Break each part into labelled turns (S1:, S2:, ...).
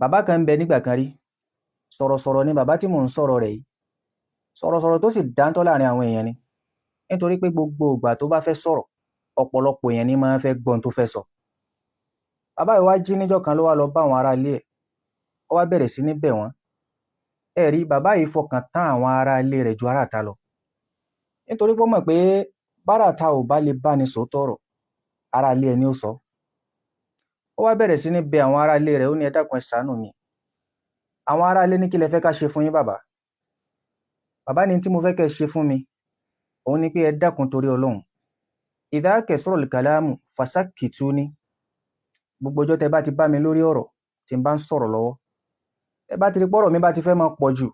S1: Bàbá kan ń bẹ nígbà kan rí. Sọ̀rọ̀sọ̀rọ̀ ni bàbá tí mò ń sọ̀rọ̀ rẹ̀ yìí. Sọ̀rọ̀sọ̀rọ̀ tó sì dáńtọ́ láàrin àwọn èèyàn ni, nítorí pé gbogbo ìgbà tó bá fẹ́ sọ̀rọ̀, ọ̀pọ̀lọpọ̀ èèyàn ní máa ń fẹ́ gbọ́n tó fẹ́ sọ. Bàbá yìí wá jí níjọ́ kan, ló wá lọ bá àwọn ará ilé ẹ̀. Ó wá bẹ̀rẹ̀ sí ní bẹ̀ wọ́n. Ẹ rí, bàbá yìí fọkàn tán àwọn ará ilé rẹ̀ ju ará ìta lọ, nítorí pé ó mọ̀ pé bárà ta ò bá lè bá ní sòótọ́ ọ̀rọ̀, ará ilé ẹni ó sọ. Ó wá bẹ̀rẹ̀ sí ní bẹ̀ àwọn ará ilé rẹ̀. Ó ní, "Ẹ dákun, ẹ ṣàánú mi." Àwọn ará ilé ní, "Kí lẹ fẹ́ ká ṣe fún yín, bàbá?" Bàbá ní, "Tí mo fẹ́ kẹ́ ẹ ṣe fún mi òun ni pé, ẹ dákun, torí Ọlọ́run, idha kasura al-kalamu fasakkituni. Gbogbo ọjọ́ tẹ́ bá ti bá mi lórí ọ̀rọ̀ tí n bá ń sọ̀rọ̀ lọ́wọ́, ẹ bá ti rí pọ́rọ̀ mi bá ti fẹ́ máa pọ̀ jù,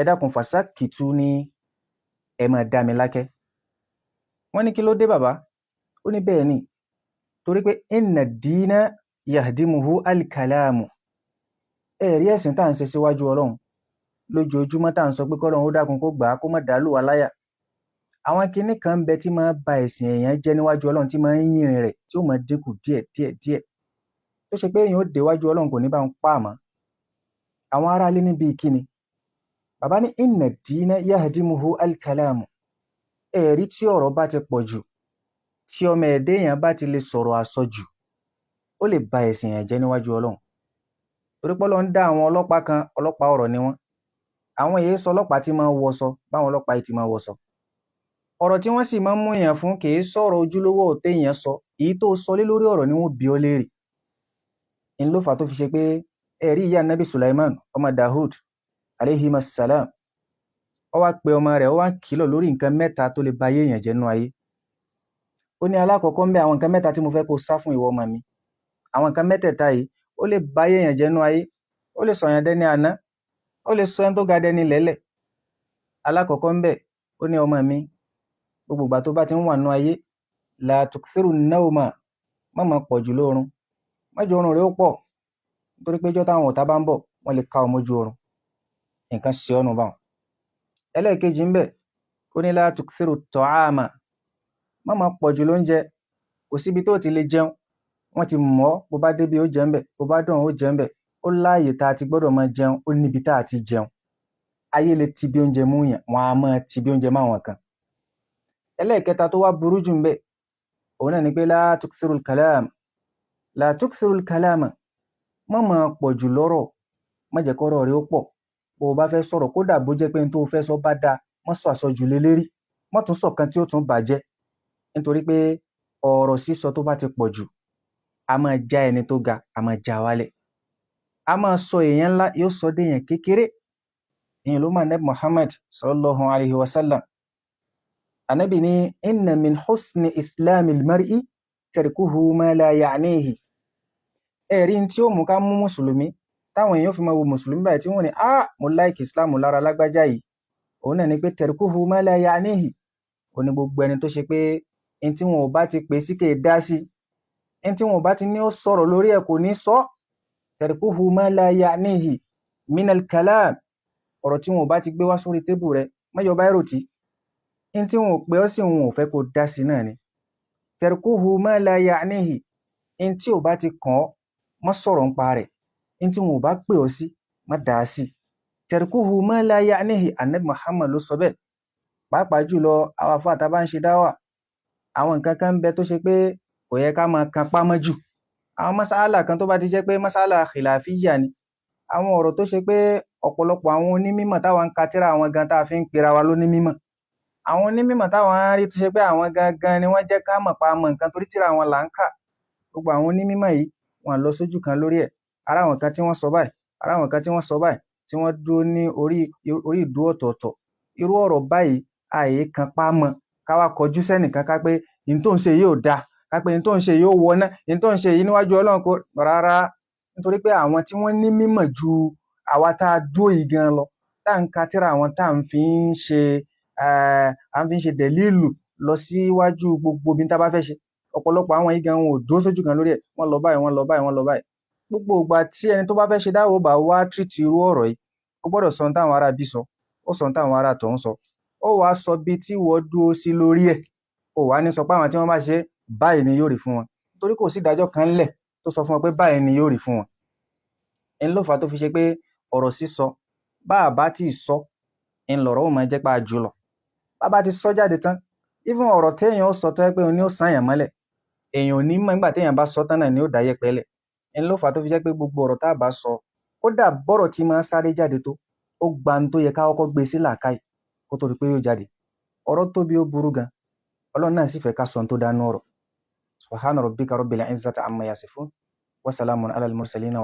S1: ẹ dákun, fasakkituni, ẹ máa dá mi lákẹ́." Wọ́n ní, "Kí ló dé, bàbá?" Ó ní, "Bẹ́ẹ̀ ni, torí pé inna ad-dina yahdimuhu al-kalamu. Ẹ rí ẹ̀sìn tá à ń ṣe síwájú Ọlọ́run lójoojúmọ́, tá à ń sọ pé kọ́lọ́run ó dákun kó gbà á, kó má dàálù wá láyà, àwọn kinní kan ń bẹ tí máa ń ba ẹ̀sìn èèyàn jẹ́ níwájú Ọlọ́run, tí máa ń yìnrìn rẹ̀, tí ó máa dínkù díẹ̀ díẹ̀ díẹ̀, tó ṣe pé èèyàn ó déwájú Ọlọ́run, kò ní bá ń pa àmọ́." Àwọn aráalé níbi ìkíni. Bàbá ní, inna ad-dina yahdimuhu al-kalamu. Ẹ̀rí tí ọ̀rọ̀ bá ti pọ̀ jù, tí ọmọ ẹ̀dá èèyàn bá ti lè sọ̀rọ̀ àsọjù, ó lè ba ẹ̀sìn èèyàn jẹ́ níwájú Ọlọ́run, torí pé Ọlọ́run dá àwọn ọlọ́pàá kan, ọlọ́pàá ọ̀rọ̀ ni wọ́n. Àwọn èyí sọ ọlọ́pàá tí máa ń wọṣọ báwọn ọlọ́pàá yìí ti máa ń wọṣọ. Ọ̀rọ̀ tí wọ́n sì máa ń mú èèyàn fún kì í sọ̀rọ̀ ojúlówó ọ̀tẹ̀ èèyàn sọ. Èyí tó sọ lé lórí ọ̀rọ̀ ni wọ́n bi ọ́ léèrè. Ń ló fà á tó fi ṣe pé, ẹ̀rí ìyá Nabi Sulaiman ọmọ Dahud alayhima salam, ó wá pe ọmọ rẹ̀, ó wá ń kìlọ̀ lórí nǹkan mẹ́ta tó lè ba ayé èèyàn jẹ́ nínú ayé. Ó ní, "Alákọ̀ọ́kọ́ ń bẹ, àwọn nǹkan mẹ́ta tí mo fẹ́ kó sá fún, ìwọ ọmọ mi, àwọn nǹkan mẹ́tẹ̀ẹ̀ta yìí, ó lè ba ayé èèyàn jẹ́ nínú ayé, ó lè sọ̀yàn dẹni àná, ó lè sọ ẹni tó ga dẹni lẹ́lẹ̀. Alákọ̀ọ́kọ́ ń bẹ," ó ní, "ọmọ mi, gbogbo ìgbà tó bá ti ń wà nínú ayé, la tukthiru nawma, má máa pọ̀ jù lóorun, má jẹ́ oorun rẹ ó pọ̀, nítorí pé ijọ́ táwọn ọ̀tá bá ń bọ̀, wọ́n lè ká ọ mójú oorun, nǹkan ṣe ọ́ nù báwọn. Ẹlẹ́ẹ̀kejì ń bẹ," ó ní, "la tukthiru ta'ama, má máa pọ̀ jù lóúnjẹ. Kò síbi tó ti lè jẹun, wọ́n ti mọ̀ ọ́. Bó bá débi, ó jẹun bẹ̀, bó bá dọ̀hún, ó jẹun bẹ̀. Ó láàyè tá a ti gbọ́dọ̀ máa jẹun, ó níbi tá a ti jẹun. Ayé lè ti bí oúnjẹ mú yàn, wọn á máa ti bí oúnjẹ máwọn kan. Ẹlẹ́ẹ̀kẹta tó wá burú jù ń bẹ, òun náà ni pé la tukthiru kalam, la tukthiru kalama, má máa pọ̀ jù lọ́rọ̀, má jẹ́ kọ́rọ̀ rẹ ó pọ̀. Bó o bá fẹ́ sọ̀rọ̀, kódà bó jẹ́ pé n tó o fẹ́ sọ bá dáa, má sọ àsọjù lé lérí, má tún sọ̀kan tí ó tún bàjẹ́, nítorí pé ọ̀rọ̀ sísọ tó bá ti pọ̀ jù, a máa já ẹni tó ga, a máa já wálẹ̀, a máa sọ èèyàn ńlá, yóò sọ déèyàn kékeré." Ìyẹn ló máa nẹ́bí Muhammad sallallahu alayhi wa sallam. Anabi ní, inna min husni islamil mar'i tarkuhu ma la ya'nihi. Ẹ̀rí tí ó mú ká mú mùsùlùmí, táwọn èèyàn fi máa wo mùsùlùmí báyìí, tí wọ́n ní, "Ah, mo like Islam lára lágbájá yìí," òun náà ni pé tarkuhu ma la ya'nihi. Ó ní gbogbo ẹni tó ṣe pé ẹni tí wọn ò bá ti pè sí kè é dá sí, ẹni tí wọn ò bá ti ní ó sọ̀rọ̀ lórí ẹ̀, kò ní sọ. Tarkuhu ma la ya'nihi minal kalam. Ọ̀rọ̀ tí wọn ò bá ti gbé wá sórí tébù rẹ, má yọ báírò tí ẹni tí wọn ò pè ọ́ sí, òun ò fẹ́ kó dá sí náà ni. Tarkuhu ma la ya'nihi, ẹni tí ò bá ti kàn ọ́, má sọ̀rọ̀ nípa rẹ̀. Ẹni tí wọn ò bá pè ọ́ sí, má dá sí. Tarkuhu ma la ya'nihi. Anabi Muhammad ló sọ bẹ́ẹ̀. Pàápàá jùlọ àwọn àfáà tá a bá ń ṣe dáwà, àwọn nǹkan kan ń bẹ tó ṣe pé kò yẹ ká máa kan pámọ́ jù. Àwọn masala kan tó bá ti jẹ́ pé masala khilafiyya ni, àwọn ọ̀rọ̀ tó ṣe pé ọ̀pọ̀lọpọ̀ àwọn onímọ̀ táwọn ń ka tírà àwọn gan tá a fi ń pera wa lónímọ̀, àwọn onímọ̀ táwọn á rí tó ṣe pé àwọn gangan ni wọ́n jẹ́ ká mọ̀ pa mọ̀ nǹkan, torí tírà wọn là ń kà. Gbogbo àwọn onímọ̀ yìí, wọn lọ sójú kan lórí ẹ̀. Ara àwọn kan tí wọ́n sọ báyìí, ara àwọn kan tí wọ́n sọ báyìí, tí wọ́n dúró ní orí orí ìdúró ọ̀tọ̀ọ̀tọ̀. Irú ọ̀rọ̀ báyìí, àyè kan pámọ́ ká wá kọjú sẹ́nìkan, ká pé n tó ń ṣe yìí ò dáa, ká pé n tó ń ṣe yìí ó wọná, n tó ń ṣe yìí níwájú Ọlọ́run kò rárá, nítorí pé àwọn tí wọ́n ní mímọ̀ ju àwa tá a dúró yìí gan lọ, tá à ń ka tírà àwọn, tá à ń fi ń ṣe, à ń fi ń ṣe dẹ̀lílù lọ síwájú gbogbo ibi tá a bá fẹ́ ṣe. Ọ̀pọ̀lọpọ̀ àwọn yìí gan wọn ò dúró sójú kan lórí ẹ̀. Wọ́n lọ báyìí, wọ́n lọ báyìí, wọ́n lọ báyìí. Gbogbo ìgbà tí ẹni tó bá fẹ́ ṣe dáwọ́ bá wá tírìtì irú ọ̀rọ̀ yìí, ó gbọ́dọ̀ sọ ohun táwọn ará bí sọ, ó sọ ohun táwọn ará tọ̀hún sọ, ó wàá sọ bí tí wọ́n dúró sí lórí ẹ̀. Ó wàá ní sọ pé àwọn tí wọ́n bá ṣe báyìí ni yóò rí fún wọn, torí kò sí ìdájọ́ kan ńlẹ̀ tó sọ fún wọn pé báyìí ni yóò rí fún wọn. Ń ló fà á tó fi ṣe pé ọ̀rọ̀ sísọ, bá a bá tí ì sọ, ń lọ̀rọ̀ ó máa jẹ́ pé a jù lọ. Bá a bá ti sọ jáde tán, even ọ̀rọ̀ téèyàn ó sọ tó jẹ́ pé òun ni ó sànyàn mọ́lẹ̀, èèyàn ò ní mọ̀ nígbà téèyàn bá sọ tán náà ni ó dá yẹpẹ̀ lẹ̀. Ń ló fà á tó fi jẹ́ pé gbogbo ọ̀rọ̀ tá a bá sọ, kódà bọ́rọ̀ tí máa ń sáré jáde tó, ó gba n tó yẹ ká kọ́kọ́ gbé sí làákàyè kó tó di pé yóò jáde. Ọ̀rọ̀ tóbi, ó burú gan. Ọlọ́run náà sì fẹ́ ká sọ ohun tó dánú ọ̀rọ̀. Subhana rabbika rabbil izzati amma yasifun wa salamun ala al-mursalina.